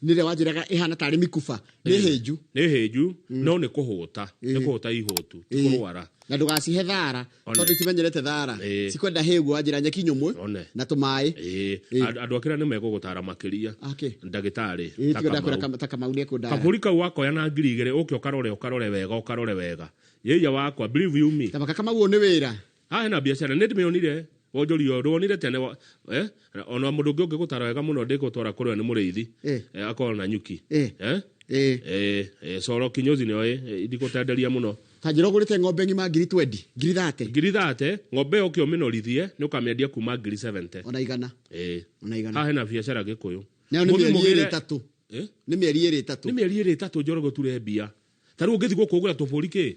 Nĩ rĩrĩa wanjĩraga ĩhana tarĩ mĩkuba. Nĩ hĩnju. Nĩ hĩnju, no nĩ kũhũta. Nĩ kũhũta ihũtu, ti kũrwara. Na ndũgacihe thara, One. tondũ itimenyerete thara. Cikwenda hay ũguo wanjĩra nyeki nyũmũ One. na tũmaĩ. Ĩĩ. Andũ akĩra nĩ megũgũtara makĩria. Akĩ? Ndagĩtarĩ. Ĩĩ, ta tiga ndakwĩra Kamau. ta Kamau nĩ ekũndara. Kabũri kau wakoya na 2000, ũke ũkarore, ũkarore wega, ũkarore wega. Yeiya wakwa, believe you me. Ta baka Kamau ũyũ nĩ wĩra. Haha hena biacara, nĩ ndĩmĩonire. Wonjoria ũyũ, ndwonire tene wa, ona mũndũ ũngĩ ũngĩgũtara wega mũno ndĩgũtwara kũrĩa nĩ mũrĩithi. Akorwo na nyuki. Coro kinyozi nĩoĩ, ndigũtenderia mũno. Ta njĩra ũgũrĩte ng'ombe ng'ima ngiri twenty, ngiri thate. Ngiri thate, ng'ombe ĩyo ũke ũmĩnorithie, nĩ ũkamĩendia kuma ngiri seventy. Ona igana. Ona igana. Haha hena biacara Gĩkũyũ. Nayo nĩ Mũthiĩ mĩeri ĩrĩ mũgĩre ĩtatũ. Nĩ mĩeri ĩrĩ ĩtatũ. Nĩ mĩeri ĩrĩ ĩtatũ Njoroge ũture mbia. Ta rĩu ũngĩthiĩ gũkũ ũgũre tũbũri kĩ?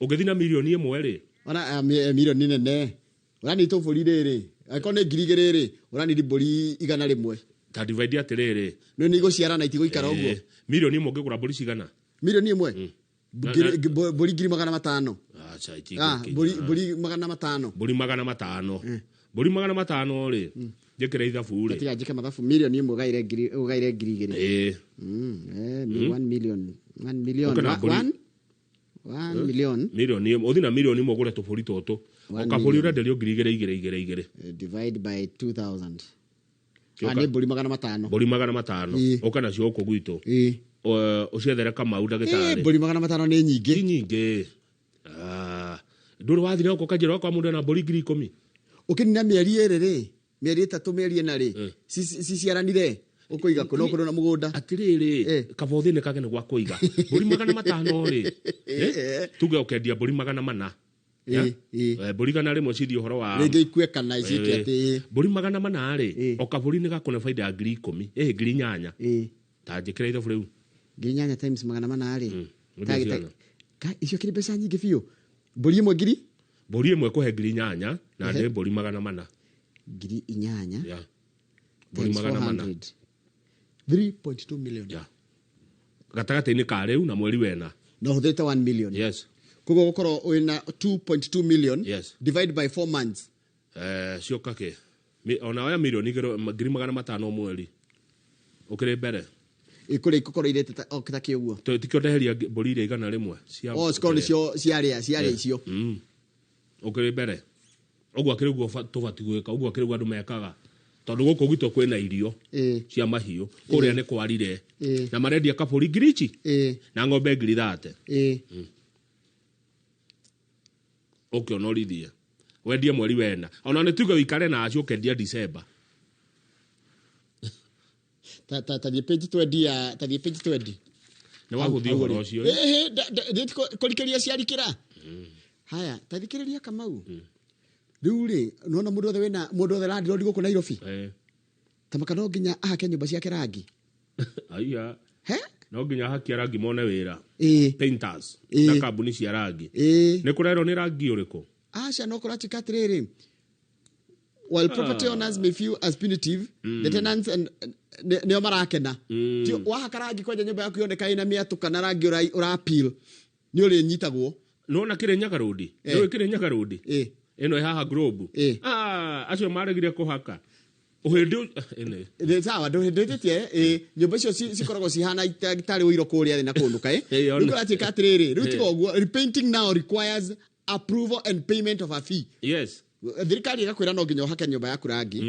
Ũngĩthiĩ na mirioni ĩmwe rĩ? Ona mirioni nene. Ũraniri tũbũri rĩrĩ. Angĩkorwo nĩ 2000 rĩ, ũraniri mbũri igana rĩmwe. Ta divide atĩrĩrĩ. Nĩ nĩ igũciarana itigũikara ũguo. Mirioni ĩmwe ũngĩgũra mbũri cigana? Mirioni ĩmwe? Mbũri ngiri magana matano. Acha, itigũkinya. Mbũri magana matano. Mbũri magana matano. Mbũri magana matano rĩ, njĩkĩre ithabu rĩ. Tiga njĩke mathabu, mirioni ĩmwe ũgaire ngiri, ũgaire ngiri igĩrĩ. 1 million, 1 million, Ũkena mbũri. 1 million. Mirioni ĩmwe, ũthiĩ na mirioni ĩmwe ũgũre tũbũri tũtũ. One O kabũri million. ũrenderio ngiri igĩrĩ, igĩrĩ, igĩrĩ, igĩrĩ. Divide by 2000. Kĩoka. Nĩ mbũri magana matano. Mbũri magana matano. Ũka nacio gũkũ gwitũ. Ũciethere Kamau ndagĩtarĩ. Mbũri magana matano nĩ nyingĩ. Ti nyingĩ. Ndũrĩ wathiĩ na gũkũ ũkanjĩra okorwo mũndũ ena mbũri ngiri ikũmi. Ũkĩnina mĩeri ĩrĩ rĩ, mĩeri ĩtatũ, mĩeri ĩna rĩ, ciciaranire, ũkũiga kũ? No kũrĩ na mũgũnda. Atĩrĩrĩ, kaba ũthĩnĩkage nĩ gwa kũiga. Mbũri magana matano rĩ, tuge ũkendia mbũri magana mana. Mbũri igana rĩmwe cithiĩ ũhoro wa Rĩngĩ ikue kana iciĩke atĩ. Mbũri magana mana rĩ, o kabũri nĩ gakũne baida ya ngiri ikũmi, ngiri inyanya. Ta njĩkĩra ithabu rĩu. Ngiri inyanya times magana mana rĩ. Nĩ Ta mbeca gĩta- cigana? Ka, icio kĩrĩ mbeca nyingĩ biũ. Mbũri ĩmwe ngiri? Mbũri ĩmwe kũhe ngiri inyanya, na nĩ mbũri magana mana. Ngiri inyanya. Mbũri Times magana mana. 400. 3.2 million. Gatagatĩ-inĩ ka rĩu na mweri wena. Na ũhũthĩrĩte 1 million. Yes. Koguo gũkorwo wĩna 2.2 million. Yes. Divide by 4 months. Cioka kĩ? Ona oya mirioni igĩrĩ, ngiri magana matano mweri. Ũkĩrĩ mbere. Ĩkũrĩa ikũkorwo irĩte o ta kĩ ũguo? Tikĩo ndeheria mbũri iria igana rĩmwe cia O, cikorwo nĩcio ciarĩa icio. Ũkĩrĩ mbere. Ũguo akĩrĩ ũguo tũbatiĩ gwĩka, ũguo akĩrĩ ũguo andũ mekaga. Tondũ gũkũ gwitũ kwĩna irio cia mahiũ, kũrĩa nĩ kwarire. Na marendia kabũri ngiri ici? Na ng'ombe ngiri thate. Ũke ũnorithie wendie mweri wena, ona nĩ tuge wĩikare na acio ũkendia December. Ta ta ta thiĩ page 20 ya, ta thiĩ page 20. Nĩ wahũthia ũhoro ũcio. Ĩhĩ, kũrikĩria ciarikĩra. Haya, ta thikĩrĩria, Kamau. Rĩu rĩ, nona mũndũ wothe wĩna, mũndũ wothe landlord gũkũ Nairobi, tamaka no nginya ahake nyũmba ciake rangi. Aiya. He. No nginya hakia rangi mone wĩra. Painters na kambuni cia rangi. Nĩ kũrerwo nĩ rangi ũrĩkũ? Aca, no kũratuĩka atĩrĩrĩ, while property owners may feel as punitive, the tenants and nĩo marakena. Ti wahaka rangi kwanja nyũmba yaku yoneka ĩna mĩatũka na rangi ũra peel, nĩ ũrĩnyitagwo. Nona Kĩrĩnyaga Road? Nĩũĩ Kĩrĩnyaga Road? Ĩ. Ĩno ĩ haha Globe. Ah, acio maregire kũhaka ũhĩndĩ ĩnĩ. Nĩ sawa, ndũhĩndĩtie ĩ nyũmba icio cikoragwo cihana tarĩ ũiro kũrĩa thĩ na kũndũ kaĩ. Ona. Rĩu kũratuĩka atĩrĩrĩ, rĩu tiga ũguo, repainting now requires approval and payment of a fee. Thirikari ĩgakwĩra no nginya ũhake nyũmba yaku rangi.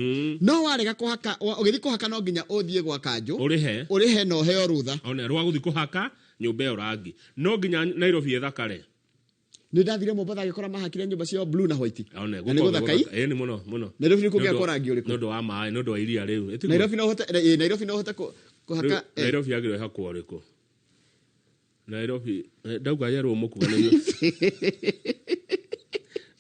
No warega kũhaka, ũgĩthiĩ kũhaka no nginya ũthiĩ gwa kanjũ, ũrĩhe. Ũrĩhe na ũheo rũtha. One rwa gũthiĩ kũhaka nyũmba ĩyo rangi. No nginya Nairobi ĩthakare. Nĩ ndathire Mombatha agĩkora mahakire nyũmba ciao blue na white. One. Na nĩ gũthaka i. Ĩ, nĩ mũno mũno. Nairobi nĩ kũngĩakwo rangi ũrĩkũ? Nĩ ũndũ wa maĩ, nĩ ũndũ wa iria rĩu. Ĩtiguo? Nairobi no ũhote, Nairobi no ũhote kũhaka. Rĩu, Nairobi yagĩrĩirwo ĩhakwo ũrĩkũ? Nairobi, ndauga yellow mũkuga nĩ,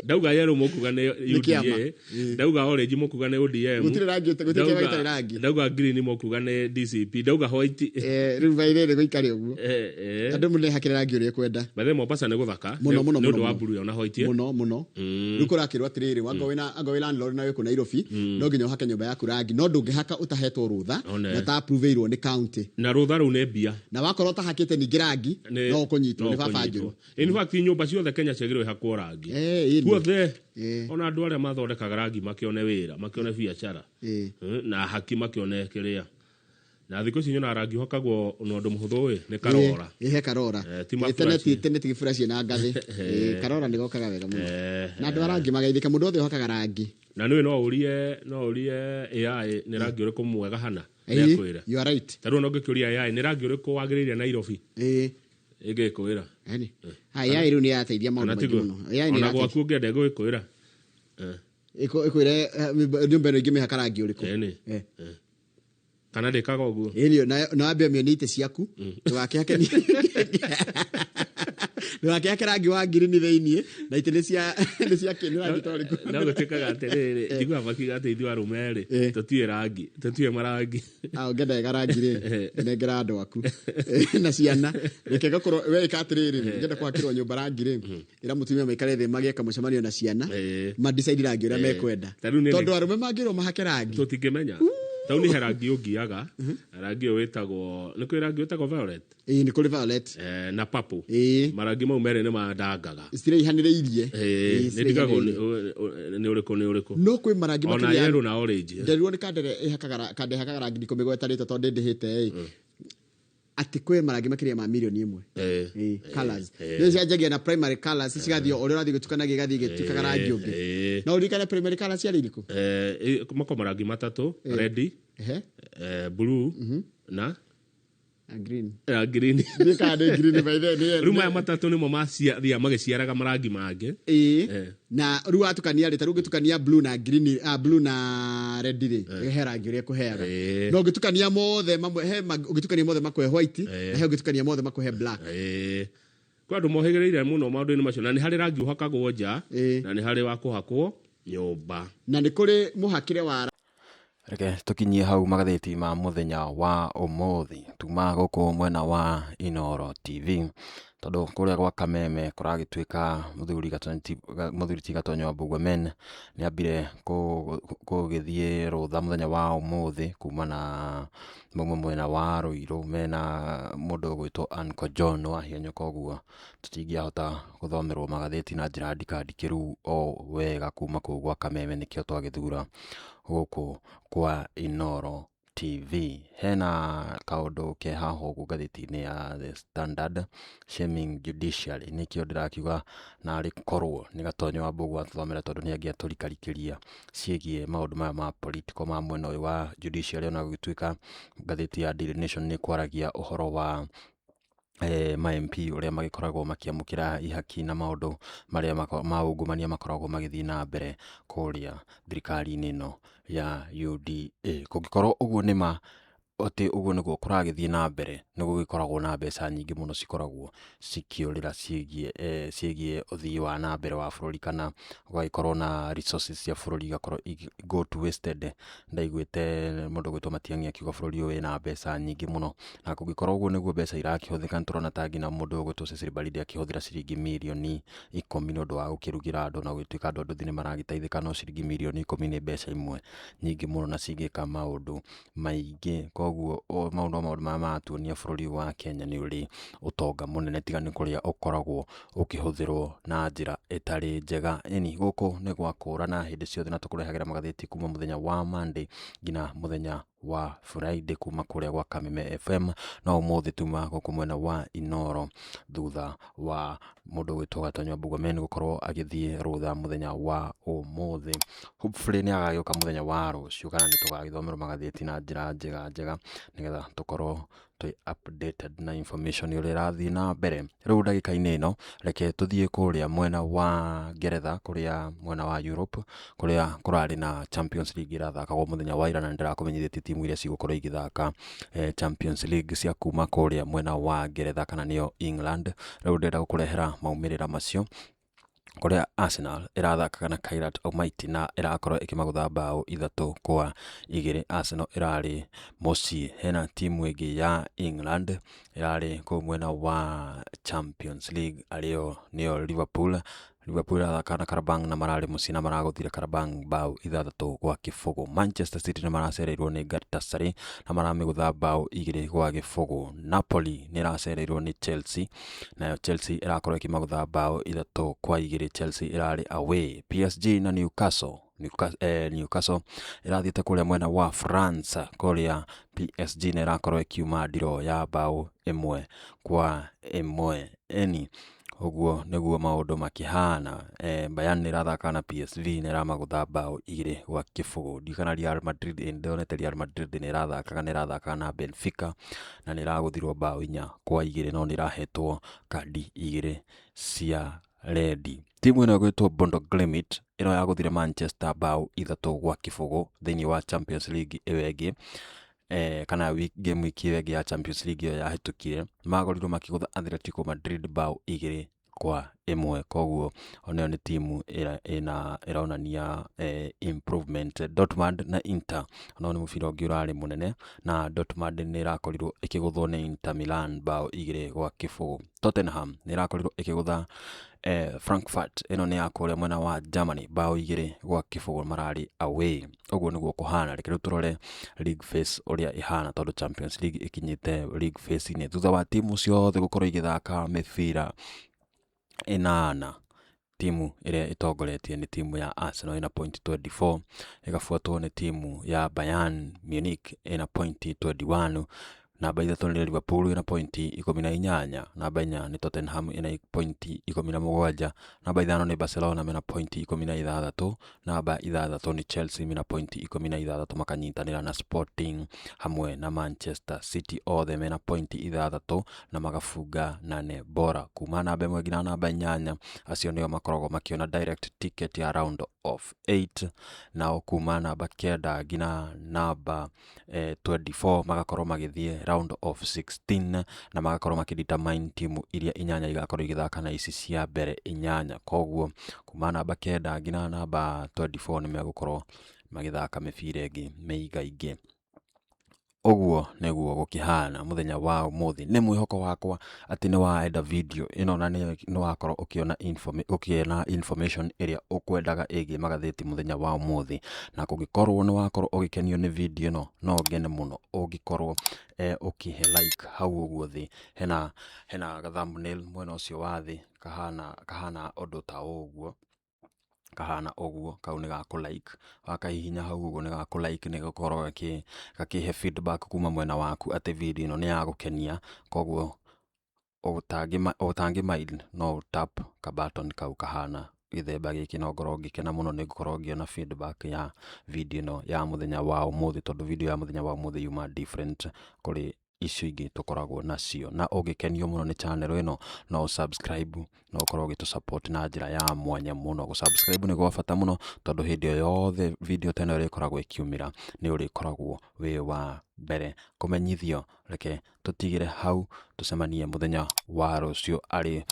ndauga yellow mũkuga nĩ Nĩ kĩama. UDA, ndauga orange mũkuga nĩ ODM. Gũtirĩ rangi gũtirĩ kĩama gĩtarĩ rangi. Ndauga green mũkuga nĩ DCP, ndauga white. Rĩu bairĩ nĩ gũikare ũguo. Andũ mũnehakĩre rangi ũrĩa kwenda. By the way, Mombasa nĩ gũthaka. Mũno, mũno, nĩ ũndũ mũno, wa mũno. blue ĩyo na white. Mũno mũno. Rĩu kũrakĩrwo atĩrĩrĩ, wanga wĩna, anga wĩ landlord na wĩ kũ Nairobi, no nginya ũhake nyũmba yaku rangi, no ndũngĩhaka ũtahetwo rũtha One. na ũta-approve-ĩirwo nĩ county. Na rũtha rũu nĩ mbia. Na wakorwo ũtahakĩte ningĩ rangi, no ũkũnyitwo no nĩ baba ũkũnyitwo. njũru. In fact, nyũmba ciothe Kenya ciagĩrĩirwo ihakwo rangi. Ĩni. Guothe. Ona andũ arĩa mathondekaga rangi makĩone wĩra, makĩone biacara. Na haki makĩone kĩrĩa. Na thikũ ici nyonaga rangi ũhakagwo na ũndũ mũhũthũ ĩ, nĩ karora. Ĩ, he karora. Ti Ĩ, tene maburaci. Tene ti gĩburaci na ngathĩ. Ĩ, karora nĩ gokaga wega mũno. Na andũ a rangi magaithĩka, mũndũ wothe ũhakaga rangi. Na nĩũĩ no ũrie AI nĩ rangi ũrĩkũ mwega hana. Ĩ, Nĩekwĩra. You are right. Ta rĩu ona ũngĩkĩũria AI nĩ rangi ũrĩkũ wagĩrĩire Nairobi, ĩngĩkwĩra. Eni. AI rĩu nĩ yateithia maũndũ Kana maingĩ tiguo? mũno. AI nĩ Ona ĩrateithia. gwaku ũngĩenda ĩgũgĩkwĩra. Ĩkwĩre nyũmba ĩno ingĩmĩhaka rangi ũrĩkũ. Ĩni. Kana ndĩkaga ũguo. Ĩni, na wambe ũmĩonie itĩ ciaku, ndũgakĩhake rangi wa ngirini thĩiniĩ na itĩ nĩ cia kĩ, nĩ rangi ta ũrĩkũ? No gũtuĩkaga atĩrĩrĩ, njiguaga makiuga atĩ ithuĩ arũme rĩ, tũtiũĩ rangi, tũtiũĩ marangi. Ah, ũngĩenda wega rangi rĩ, nengera andũ aku na ciana, reke gakorwo we ĩka atĩrĩrĩ, ũngĩenda kũhakĩrwo nyũmba rangi rĩ, ĩra mũtumia maikare thĩ magĩe kamũcemanio na ciana, madecide rangi ũrĩa mekwenda, Ta rĩu tondũ arũme mangĩrwo mahake rangi, tũtingĩmenya. Tau nĩ he rangi ũngiaga, rangi ũyũ wĩtagwo, nĩ kwĩ rangi wĩtagwo violet. Ĩĩ, nĩ kũrĩ violet. Na purple. Marangi mau merĩ nĩ mandangaga. Ciraihanĩrĩirie. Nĩ ndigagwo nĩ ũrĩkũ nĩ ũrĩkũ. No kwĩ marangi Ona makĩria yellow na orange. Nderirwo nĩ kandere ĩhakaga kande ĩhakaga rangi, ndikũmĩgweta rĩtwa tondũ ndĩndĩhĩte ĩ, atĩ kwĩ marangi makĩria ma mirioni 1. Ĩ, colours nĩ cianjagia na primary colours, cigathiĩ o ũrĩa ũrathiĩ gũtukanagia, igathiĩ igĩtuĩkaga rangi ũngĩ. No ũririkane primary colours ciarĩ irĩkũ? Mako marangi matatũ: red, blue na Na green. Na green. Ndiĩ kana nĩ green, by the way, Rĩu maya matatũ nĩmo maciathiaga magĩciaraga marangi mangĩ. Ĩĩ. Na rĩu watukania rĩ, ta rĩu ũngĩtukania blue na green, blue na red rĩ, he rangi ũrĩa ĩkũheaga. No ũngĩtukania mothe mamwe, he ũngĩtukania mothe makũhe white, na he ũngĩtukania mothe makũhe black. Ĩĩ. Kwĩ andũ mohĩgĩrĩire mũno maũndũ-inĩ macio, na nĩ harĩ rangi ũhakagwo nja na nĩ harĩ wa kũhakwo nyũmba. Na nĩ kũrĩ mũhakĩre wa Reke tũkinyie hau magathĩti ma mũthenya wa ũmũthĩ, tuma gũkũ mwena wa Inooro TV, tondũ kũrĩa gwa Kameme kũragĩtuĩka mũthuri ti Gatonyo wa Mbugua Men nĩ ambire gũgĩthiĩ rũtha mũthenya wa ũmũthĩ kumana mauma mwena wa Ruiru mena mũndũ ũgwĩtwo Uncle John wa Hianyũ, koguo tũtingĩahota gũthomerwo magathĩti na njĩra ndikandikĩru o wega kuma kũu gwa Kameme, nĩkĩo twagĩthura gũkũ kwa Inooro TV. Hena kaũndũ ke haha ũguo ngathĩti-inĩ ya The Standard, Shaming Judiciary, nĩkĩo ndĩrakiuga narĩ korwo nĩ Gatonyo wa Mbũgua atũthomera, tondũ nĩ angĩatũrikarikĩria ciĩgiĩ maũndũ maya ma political ma mwena ũyũ wa judiciary, ona gũgĩtuĩka ngathĩti ya Daily Nation nĩ ĩkwaragia ũhoro wa Ma MP ũrĩa magĩkoragwo makĩamũkĩra ihaki na maũndũ marĩa ma ungumania makoragwo magĩthiĩ na mbere kũrĩa thirikari-inĩ ĩno ya UDA. Kũngĩkorwo ũguo nĩ ma atĩ ũguo nĩguo kũragĩthiĩ na mbere, nĩ gũgĩkoragwo na mbeca nyingĩ mũno cikoragwo cikĩũrĩra ciĩgiĩ ũthii wa na mbere wa bũrũri, kana gũgagĩkorwo na resources cia bũrũri igakorwo go to wasted. Ndaiguĩte mũndũ ũgwĩtwo Matiang'i akiuga bũrũri ũyũ wĩna mbeca nyingĩ mũno, na kũngĩkorwo ũguo nĩguo mbeca irakĩhũthĩka, nĩ tũrona ta nginya mũndũ ũgwĩtwo Cecily Mbarire akĩhũthĩra ciringi mirioni 10 nĩ ũndũ wa gũkĩrugĩra andũ, na gũgĩtuĩka andũ a nduthi nĩ maragĩteithĩka, no ciringi mirioni 10 nĩ mbeca imwe nyingĩ mũno na cingĩka maũndũ maingĩ. Koguo maũndũ maya maratuonia bũrũri wa Kenya nĩ ũrĩ ũtonga mũnene, tiga nĩ kũrĩa ũkoragwo ũkĩhũthĩrwo na njĩra ĩtarĩ njega. Ĩni gũkũ nĩ gwa kũrana hĩndĩ ciothe, na tũkũrehagĩra magathĩti kuma mũthenya wa Monday nginya mũthenya wa Friday kuma kũrĩa gwa Kameme FM. No ũmũthĩ tuma gũkũ mwena wa Inoro thutha wa mũndũ ũgwĩtwo Gatonyo Mburgomeni gũkorwo agĩthiĩ rũtha mũthenya wa ũmũthĩ. Hopefully nĩ agagĩũka mũthenya wa rũciũ, kana nĩ tũgagĩthomerwo magathĩti na njĩra njega njega, nĩgetha tũkorwo twĩ updated na information ũrĩa ĩrathiĩ na mbere. Rĩu ndagĩka-inĩ ĩno reke tũthiĩ kũrĩa mwena wa Ngeretha, kũrĩa mwena wa Europe, kũrĩa kũrarĩ na Champions League ĩrathakagwo mũthenya wa ira, na nĩndĩrakũmenyithĩtie timu iria cigũkorwo igĩthaka Champions League cia kuma kũrĩa mwena wa Ngeretha, kana nĩyo England. Rĩu ndĩrenda gũkũrehera maumĩrĩra macio, kũrĩa Arsenal ĩrathakaga na Kairat Almaty na ĩrakorwo ĩkĩmagũtha mbaũ 3-2. Arsenal ĩrarĩ mũciĩ. Hena timu ĩngĩ ya England ĩrarĩ kũu mwena wa Champions League, arĩo nĩyo Liverpool. Liverpool ĩrathaka na Karabang na mararĩ mũciĩ na maragũthire Karabang mbaũ 6-0. Manchester City nĩ maracereirwo nĩ Galatasaray na maramĩgũtha mbaũ 2-0. Napoli nĩ ĩracereirwo nĩ Chelsea, nayo Chelsea ĩrakorwo ĩkĩmagũtha mbaũ 3-2. Chelsea ĩrarĩ away. PSG na Newcastle, Newcastle ĩrathiĩte kũrĩa mwena wa France, kũrĩa PSG nĩ ĩrakorwo ĩkiuma ndiroo ya mbaũ 1-1. Ĩni ũguo nĩguo maũndũ makĩhana. Bayern nĩ ĩrathaka na PSV na ĩramagũtha mbaũ 2-0. Ndiũĩ kana Real Madrid, ndonete Real Madrid nĩ ĩrathakaga na Benfica na nĩ ĩragũthirwo mbaũ 4-2, no nĩ ĩrahetwo kandi 2 cia rendi. Timu ĩno ĩgwĩtwo Bodo Glimt ĩno yagũthire Manchester mbaũ 3-0 thĩinĩ wa Champions League ĩyo ĩngĩ, kana game week ĩyo ĩngĩ ya Champions League ĩyo yahĩtũkire, magorirwo makĩgũtha Atletico Madrid mbaũ 2-1. Koguo onayo nĩ timu ĩna ĩronania improvement. Dortmund na Inter onao nĩ mũbira ũngĩ ũrarĩ mũnene, na Dortmund nĩ ĩrakorirwo ĩkĩgũthwo nĩ Inter Milan mbaũ 2-0. Tottenham nĩ ĩrakorirwo ĩkĩgũtha Frankfurt, ĩno nĩ ya kũrĩa mwena wa Germany, mbaũ 2-0, mararĩ away. Ũguo nĩguo kũhana. Reke rĩu tũrore league phase ũrĩa ĩhana, tondũ Champions League ĩkinyĩte league phase-inĩ thutha wa timu ciothe gũkorwo igĩthaka mĩbira 8. Timu ĩrĩa ĩtongoretie nĩ timu ya Arsenal ĩna point 24, ĩgabuatwo nĩ timu ya Bayern Munich ĩna point 21. Namba 3 nĩ Liverpool ĩna point 18, namba 4 nĩ Tottenham ĩna point 17, namba 5 nĩ Barcelona mena point 16, namba 6 nĩ Chelsea mena point 16, makanyitanĩra na Sporting hamwe na Manchester City, othe mena point 6 na magabunga 8 bora. Kuma namba 1 nginya namba 8 acio nĩo makoragwo makĩona direct ticket ya round of 8, nao kuma namba 9 nginya namba 24 magakorwo magĩthiĩ round of 16, na magakorwo makĩdetermine timu iria 8 igakorwo igĩthaka na ici cia mbere 8. Koguo kuma namba 9 nginya namba 24 nĩ megũkorwo magĩthaka mĩbira ĩngĩ mĩingaingĩ. Ũguo nĩguo gũkĩhana mũthenya wa ũmũthĩ. Nĩ mwĩhoko wakwa atĩ nĩ waenda video ĩno na nĩ wakorwo ũkĩona information ĩrĩa ũkwendaga ĩgiĩ magathĩti mũthenya wa ũmũthĩ. Na kũngĩkorwo nĩ wakorwo ũgĩkenio nĩ video ĩno, no ngene mũno ũngĩkorwo ũkĩhe like hau ũguo thĩ. Hena ga thumbnail mwena ũcio wa thĩ kahana ũndũ ta ũguo, kahana ũguo, kau nĩ gakũ like, wakahihinya hau ũguo nĩ gakũ like, nĩ gakorwo gakĩhe feedback kuma mwena waku atĩ video ĩno nĩ yagũkenia. Koguo ũtangĩ mind no tap ka button kau kahana gĩthemba gĩkĩ, no ngorwo ngĩkena mũno nĩ ngũkorwo ngĩona feedback ya video ĩno ya mũthenya wa ũmũthĩ, tondũ video ya mũthenya wa ũmũthĩ yuma different kũrĩ icio ingĩ tũkoragwo nacio. Na ũngĩkenio mũno nĩ channel ĩno, no ũ subscribe, no ũkorwo ũgĩtũ support na njĩra ya mwanya mũno. Gũ subscribe nĩ gwa bata mũno, tondũ hĩndĩ o yothe video ta ĩno ĩrĩkoragwo ĩkiumĩra, nĩ ũrĩkoragwo wĩ wa mbere kũmenyithio. Reke tũtigĩre hau, tũcemanie mũthenya wa rũciũ arĩ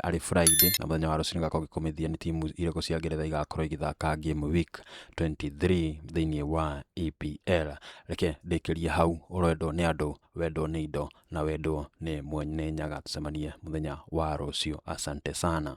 arĩ Friday, na mũthenya wa rũciũ nĩngakorwo ngĩkũmenyithia nĩ timu irĩkũ cia Ngeretha igakorwo igĩthaka game week 23 thĩinĩ wa EPL. Reke ndĩkĩrie hau, ũrendwo nĩ andũ, wendwo nĩ indo, na wendwo nĩ mwene Nyaga. Tũcemanie mũthenya wa rũciũ. Asante sana.